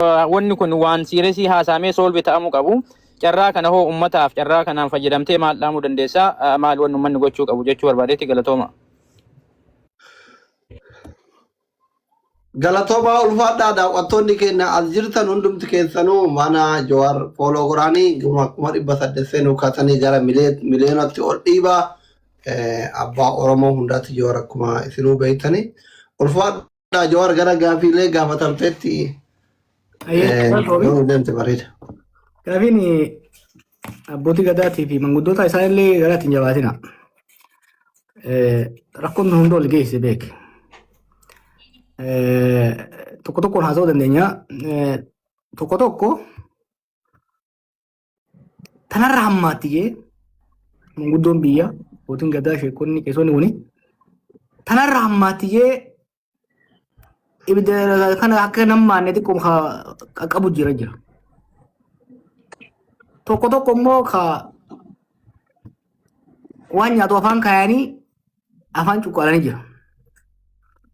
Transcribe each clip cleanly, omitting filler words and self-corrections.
Wanni kun waan serious haasaamee solve ta'amuu qabu. Carraa kana hoo ummataaf carraa kanaan fayyadamtee maal dhaamuu dandeessaa? Maal wanni ummanni gochuu qabu jechuu barbaadeetti galatooma. Galatoomaa ulfaadhaa daawwattoonni keenya as jirtan hundumti keessanuu mana Jawaar follow godhaanii 800,000 seenuu kaasanii gara miliyoonatti ol dhiibaa abbaa Oromoo hundaatti Jawaar akkuma isinuu beektanii. Ulfaadhaa Jawaar gara gaafiilee gaafatamteetti yoo deemte bareeda. Gaafiin abbootii gadaatii fi manguddoota isaanillee garaatti hin jabaatina. Rakkoon hunda ol geesse beek. Tokko tokkoon haasa'uu dandeenya. Tokko tokko tanarra hammaatti jee manguddoon biyya abbootiin gadaa sheekonni qeesonni kuni tanarra hammaatti jee ibidda kana akka nammaanne xiqqoo qaqqabu jira jira. Tokko tokko immoo ka waan nyaatu afaan kaayanii afaan cuqqaalanii jira.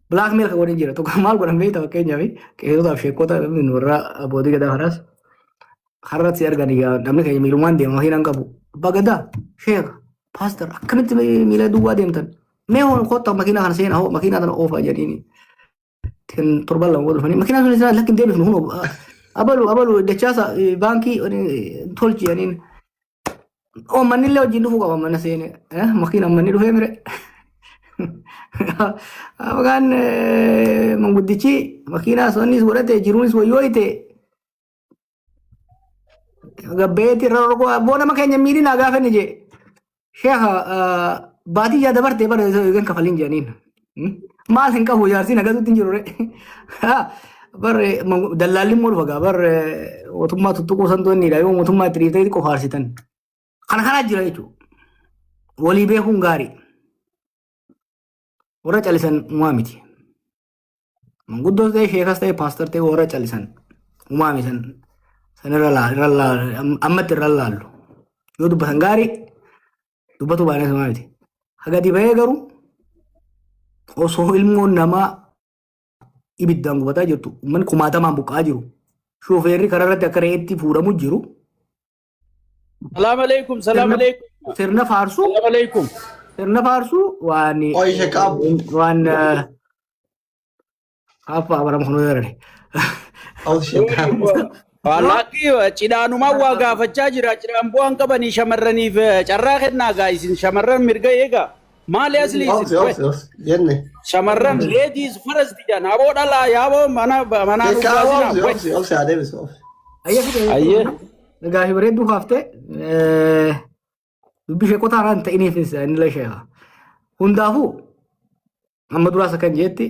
Blackmail kan godhan jira. Tokko maal godhan beekta fakkeenyaaf qeesotaaf sheekota warra abbootii gadaa kanaas har'atti si argan namni keenya miilumaan deema makiinaan qabu. Abbaa gadaa sheeka pastor akkamitti miila duwwaa deemtan? Mee hoo kottaa makiinaa kana seenaa hoo makiinaa kana oofaa jedhanii. Kan torban 2 booda dhufanii makiinaa sun isaan lakki hin deebifnu kunoo abalu abalu dachaasa baankii tolchi jedhaniin. Oo manni illee wajjin dhufuu qaba mana seene. Makiinaan manni dhufee mire. Maqaan manguddichi makiinaa sonnis godhate jiruunis wayyooyte gabbeetti irra roqoo abboo nama keenya miidhinaa gaafa inni jee. Sheekha baatii yaa dabarte bara eegan kafaliin jedhaniin. Maal hin qabu jaarsiin hagatutti hin jiru re. Bar dallaalli immoo dhufa gaa bar mootummaa tuttuquu santu inni yoo mootummaa itti dhiiftee xiqqoo faarsitan. Kana kanaa jira jechuudha. Walii beekuun gaarii. Warra calisan uumaa miti. Manguddoos ta'e sheekas ta'e pastor ta'e warra calisan uumaa miti san san irra laalu ammatti irra laallu. Yoo dubbatan gaarii dubbatu baay'ee uumaa miti. Hagadi bahee garuu osoo ilmoon namaa ibiddaan gubataa jirtu uummanni kumaatamaan buqqa'aa jiru shofeerri karaa irratti akka re'eetti fuudhamu jiru. Salaam alaikum, salaam alaikum. Sirna faarsuu. Salaam alaikum. Sirna faarsuu waan Oi sheekaab. waan abbaa bara kun yerare. Oi sheekaab. Wallahi cidhaanumaan waa gaafachaa jira. Cidhaan bu'aan qabanii shamarraniif carraa kennaa gaa isin shamarran mirga eegaa. Maali asli isin? Obsi obsi obsi jenne. Shamarran ladies first jedhan aboo dhalaa yaaboo mana manaa nu Sheekaab baasinaa. obsi obsi obsi haa deebisu obsi. Ayyee fide. Ayyee. Gaafii bareedduu kaaftee dubbii sheekotaa irraa hin ta'iniifis inni illee sheeka. Hundaafuu amma duraas akkan jeetti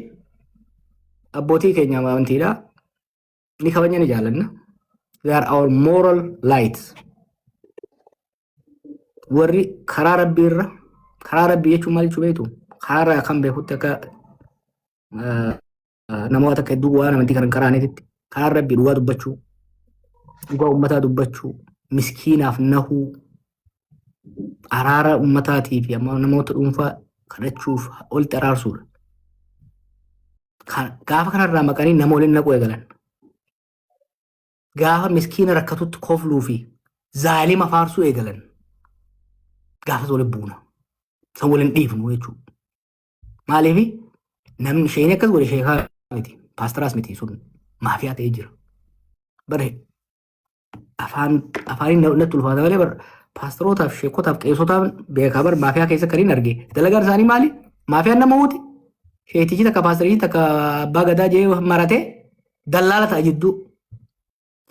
abbootii keenya amantiidha. Ni kabajna ni jaallanna. They are our moral lights. Warri karaa rabbii irra karaa rabbii jechuun maal jechuu beektu karaa irraa kan beekutti akka namoota akka hedduu waan amantii kan karaaniitti karaa rabbii dhugaa dubbachuu dhugaa uummataa dubbachuu miskiinaaf nahuu araara uummataatii fi amma namoota dhuunfaa kadhachuuf walitti araarsuudha. Gaafa kanarraa maqanii nama waliin naquu eegalan. Gaafa miskiina rakkatutti kofluu fi zaalima faarsuu eegalan. Gaafas waliin buuna. San waliin dhiifnu jechuudha. Maaliif namni isheen akkas godhe sheekaa miti paastaraas miti sun maafiyaa ta'ee jira. Bare afaan afaaniin natti ulfaata malee bar paastarootaaf sheekotaaf qeesotaaf beekaa bar maafiyaa keessa kan hin arge. Dalagaan isaanii maali? Maafiyaan nama huuti. Sheetichi takka paastarichi takka abbaa gadaa jee maratee dallaala ta'a jidduu.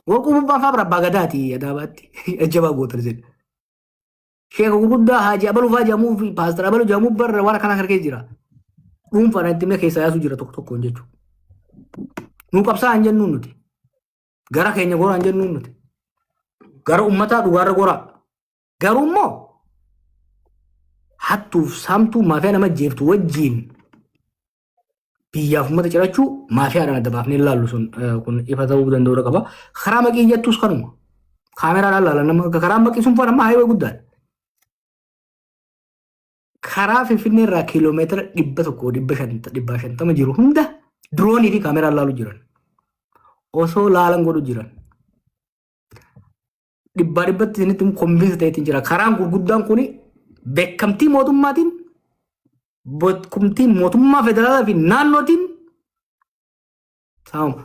Warquu bubbaan fa'aa bara abbaa gadaati adaabaatti jajjabaa gootan isin. Sheeka gurguddaa haaji abaluu fa'aa jedhamuu fi paastar abaluu jedhamuu barra waan akkanaa kana keessa jira. Dhuunfaan itti himee keessaa yaasuu jira tokko tokkoon jechuudha. Nu qabsaa hin jennuun nuti. Gara keenya goraa hin jennuun nuti. Gara uummataa dhugaarra goraa. Garuu immoo hattuuf saamtuu maafiyaa nama jeeftu wajjiin biyyaaf uummata cirachuu maafiyaadhaan adda baafnee ilaallu sun kun ifa ta'uu danda'uu qaba. Karaa maqii jettus kanuma. Kaameraadhaan ilaalan nama karaa maqii sun faana amma highway guddaadha. Karaa Finfinnee irraa kiiloomeetira 100 150 jiru hunda diroonii fi kaameraan ilaalu jiran. Osoo laalan godhu jiran. Dhibbaa dhibbatti isinitti convince ta'eetiin jira. Karaan gurguddaan kuni beekamtii mootummaatiin, beekamtii mootummaa federaalaa fi naannootiin saamamu.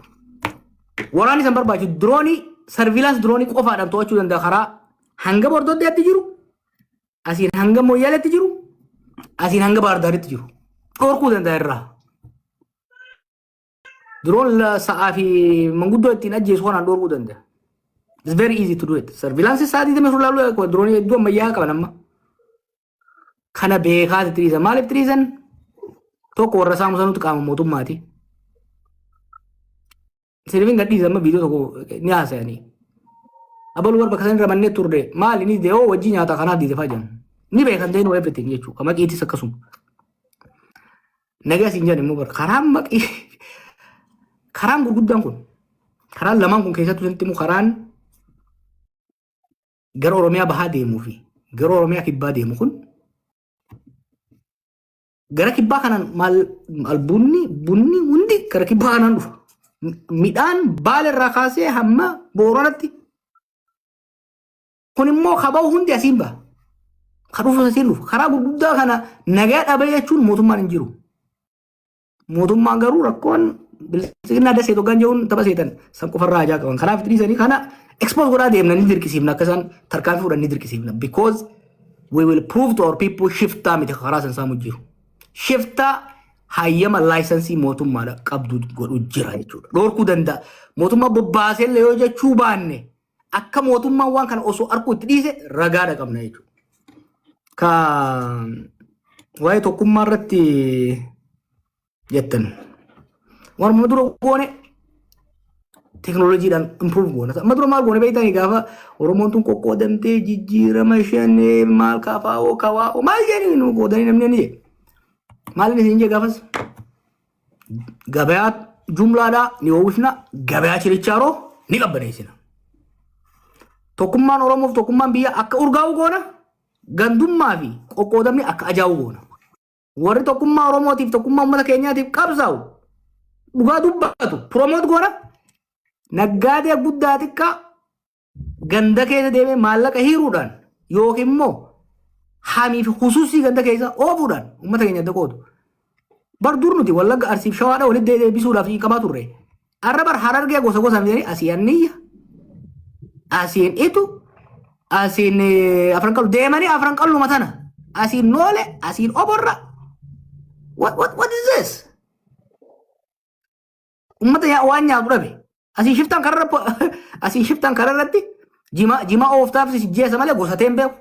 Waraanni isaan barbaachisu diroonii, surveillance diroonii qofaadhaan to'achuu danda'a. Karaa hanga Bordoddeetti jiru, asiin hanga Mooyyaaleetti jiru, asiin hanga Baardaaritti jiru. Dhorkuu danda'a irraa. Diroon sa'aa fi manguddoo ittiin ajjeesu kanaan dhorkuu danda'a. It's very easy to do it. Surveillance sa'aatii tamee laaluu diroonii hedduu ammayyaa qaban amma. Kana beekaati tiriisan. Maaliif tiriisan? Tokko, warra saamu sanutti qaama mootummaati. Sirbiin gadhiisa amma viidiyoo tokko ni haasa'anii. Abaluu warra bakka san irra mannee turre maali ni dee'oo wajjii nyaata kanaaf diide fa'aa jedhan. Ni beekan ta'e, everything jechuudha. Ka maqiitis akkasuma. Nagaa siin jedhan immoo bara karaan maqii, karaan gurguddaan kun, karaan lamaan kun, keessattuu sitti immoo karaan gara Oromiyaa bahaa deemuu fi gara Oromiyaa kibbaa deemu kun, gara kibbaa kanaan maal albuunni, bunni hundi gara kibbaa kanaan dhufa. Midhaan Baala irraa kaasee hamma Booranatti. Kun immoo kaba'u hundi asiin baha. Ka dhufu asiin dhufa. Karaa gurguddaa kana nagaa dhabee jechuun mootummaan hin jiru. Mootummaan garuu rakkoon bilisiginaa dasee tokkan jechuun tapha seetan san qofarraa ajaa qaban. Kanaaf dhiisanii kana expose godhaa deemna, ni dirqisiifna, akka isaan tarkaanfii fudhan ni dirqisiifna. Because we will prove to our people shiftaa miti karaa san saamu jiru. Shiftaa hayyama license mootummaadha qabdu godhu jira jechuudha. Dhorkuu danda'a. Mootummaa bobbaasee illee yoo jechuu baanne, akka mootummaan waan kana osoo arguu itti dhiise ragaadha qabna jechuudha. Ka waa'ee tokkummaa irratti jettan. Waan dura goone teknooloojiidhaan improve goona. Amma dura maal goone beektanii? Gaafa Oromoon tun qoqqoodamtee jijjiirama shanee maal kafaa'oo kawaa'oo maal jedhanii nu qoodanii namni ni jedhe. Maal inni isin jee gaafas? Gabayaa jumlaadhaa ni oomishna, gabayaa chirichaaroo ni qabbaneessina. Tokkummaan Oromoof tokkummaan biyya akka urgaa'u goona, gandummaa fi qoqqoodamni akka ajaa'u goona. Warri tokkummaa Oromootiif, tokkummaa uummata keenyaatiif qabsaa'u, dhugaa dubbatu promote goona. Naggaadee guddaa xiqqaa ganda keessa deemee maallaqa hiiruudhaan yookiin immoo hamii fi hususii ganda keessa oofuudhaan uummata keenya adda qoodu. Bar dur nuti Wallagga, Arsiif Shawaadha walitti deebisuudhaaf qabaa turre. Arra bar Harargee gosa gosaan fidanii asiin Anniyya, asiin Itu, asiin Afran Qallu deemanii Afran Qalluma tana, asiin Noole, asiin Oborra. What is this? Uummata waan nyaatu dhabe. Asiin shiftaan kararratti jima ooftaaf jeesa malee gosa hin beeku.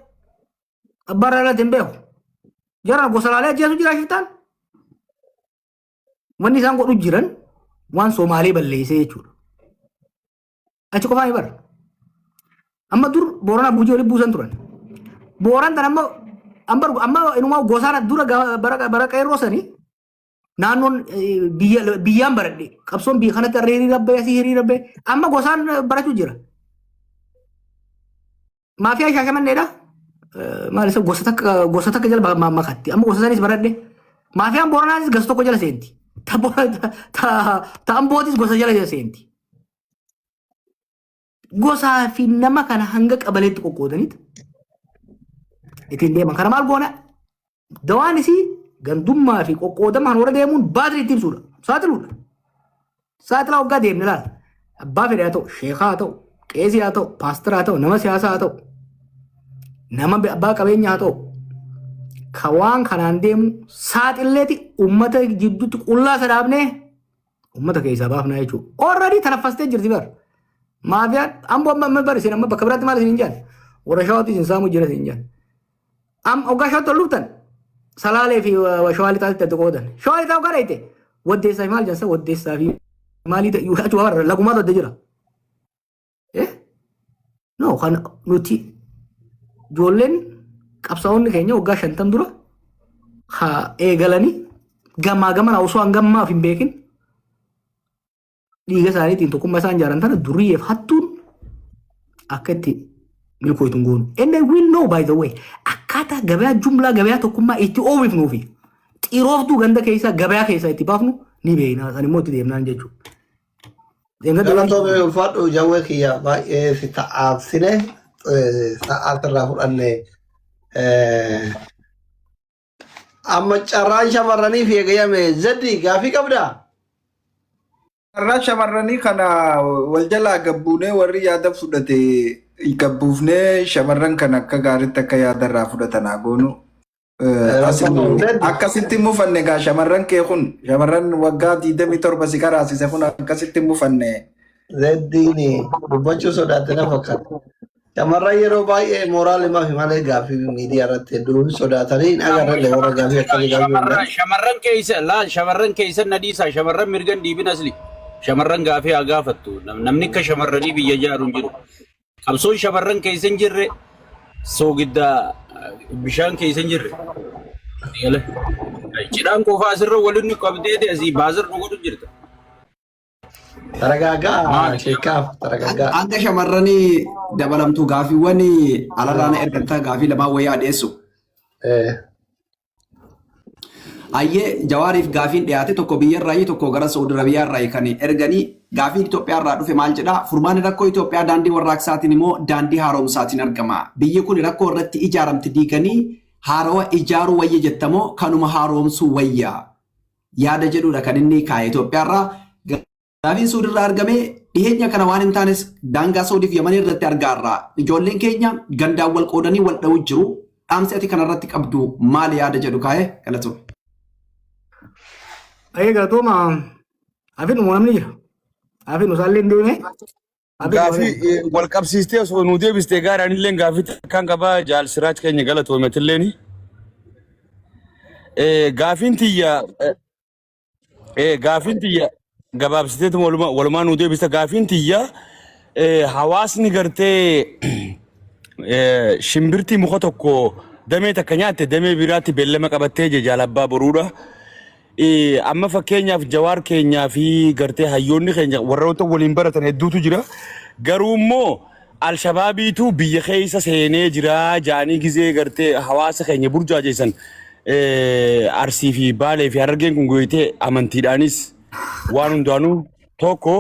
Abbaan irratti hin beeku. Jarana gosa laalee ajjeesu jira shiftaan. Wanni isaan godhu jiran waan Somaalee balleessee jechuudha. Achi qofaa ni bara. Amma dur Booranaa Gujii walitti buusan turan. Booran tan amma amma inumaa gosaan dura bara qeerroo sanii naannoon biyya biyyaan baradhe, qabsoon biyya kanatti har'a hiriira bahe, asii hiriira bahe, amma gosaan barachuu jira. Maafiyaa Shaashamanneedha. Maal isa gosa takka jala makatti, amma gosa sanis baradhe. Maafiyaan Booranaatis gosa tokko jala seenti. Ta Ambootis gosa jala seenti. Gosaa fi nama kana hanga qabaleetti qoqqoodaniit ittiin deeman. Kana maal goona? Dawaan isii gandummaa fi qoqqoodamaan warra deemuun baatirii itti ibsuudha. Saaxiluudha. Saaxilaa waggaa deemne laala. Abbaa fedhe haa ta'u, sheekaa haa ta'u, qeesii haa ta'u, paastara haa ta'u, nama siyaasaa haa ta'u, nama abbaa qabeenyaa haa ta'u, ka waan kanaan deemu saaxilleeti uummata jidduutti qullaa sadaabnee uummata keessaa baafnaa jechuudha. Already tanaffastee jirti bar. Maafiyaan Amboo amma bar isin amma bakka biraatti maal isin hin jaan? Warra Shawaatti isin saamu jira isin hin jaan. Am hoggaa Shawaatti ol dhuftan Salaalee fi Shawaa Lixaatti adda qoodan. Shawaa Lixaa hoggaa dhayite Waddeessaa fi maal jansa, Waddeessaa fi maalii ta'e achuma barra lagumaatu adda jira. Eh? No, kan nuti ijoolleen qabsaa'onni keenya waggaa 50 dura haa eegalanii gamaa gamana osoo hangammaaf hin beekin dhiiga isaaniitiin tokkummaa isaan jaaran tana duriyyeef hattuun akka itti milkooytu hin goonu. And then we know, by the way, akkaataa gabayaa jumlaa, gabayaa tokkummaa itti oomifnuu fi xirooftuu ganda keessaa, gabayaa keessaa itti baafnu ni beekna. San immoo itti deemnaan jechuudha. Galatoomii ulfaadhu jawwee kiyya baay'ee si ta'aabsine sa'aatirraa fudhanne. Amma carraan shamarraniif eegayyame zeddi gaafii qabdaa? Carraa shamarranii kana wal jalaa gabbuunee warri yaada fudhate gabbuufnee shamarran kana akka gaariitti akka yaada irraa fudhatan haa goonu. Akkasitti mufanne gaa shamarran kee kun shamarran waggaa 27 si karaasise kun akkasitti mufanne. Zeddiin dubbachuu sodaatte na fakkaata. Shamarran yeroo baay'ee mooraalimaa fi malee gaaffii miidiyaa irratti hedduun sodaatanii hin agarre warra gaaffii akkamii gaaffii Shamarran shamarran keessa laal shamarran keessa na dhiisaa shamarran mirgan dhiibin asli. Shamarran gaafii haa gaafattu. Namni akka shamarranii biyya ijaaru hin jiru. Qabsoon shamarran keessa hin jirre soogidda bishaan keessa hin jirre. Gale. Cidhaan qofaa asirra waliin qabdee asii baazar nu godhu jirta. Taragaagaa sheekaaf taragaagaa. Hanga shamarranii dabalamtu gaafiiwwan alarraan ergamtaa gaafii lamaan wayii dhiyeessu. Ayyee Jawaariif gaafiin dhiyaate tokko biyyarraayi tokko gara Saudi Arabiyaarraayi kan erganii gaafiin Itoophiyaarraa dhufe maal jedhaa furmaanni rakkoo Itoophiyaa daandii warraaqsaatiin immoo daandii haaromsaatiin argama. Biyyi kun rakkoo irratti ijaaramte diiganii haarawa ijaaruu wayya jettamoo kanuma haaromsuu wayya yaada jedhudha kan inni kaa'e Itoophiyaarraa. Gaafiin Suudirraa argame dhiyeenya kana waan hin taanes daangaa Suudiif Yamanii irratti argaarra. Ijoolleen keenya gandaan wal qoodanii wal dha'uu jiru. Dhaamsi ati kanarratti qabdu maal yaada jedhu kaa'e galatoome. Ayyee galatooma hafin namni jira. Hafin isaallee hin deeme. Gaafii wal qabsiistee osoo nuu deebistee gaariin illee gaafii kan qabaa jaal Siraaj keenya galatoometilleen. Gaafiin tiyya gaafiin tiyya gabaabsiteetu walumaa nuu deebista gaafiin tiyya hawaasni gartee shimbirtii muka tokko damee takka nyaatte damee biraatti beellama qabattee je jaalabbaa boruudha. Amma fakkeenyaaf Jawaar keenyaa fi gartee hayyoonni keenya warroota waliin baratan hedduutu jira. Garuu immoo Alshabaabiitu biyya keessa seenee jira jaanii gizee gartee hawaasa keenya burjaajeessan Arsii fi Baalee fi Harargeen kun goyitee amantiidhaanis waan hundaanuu tokko.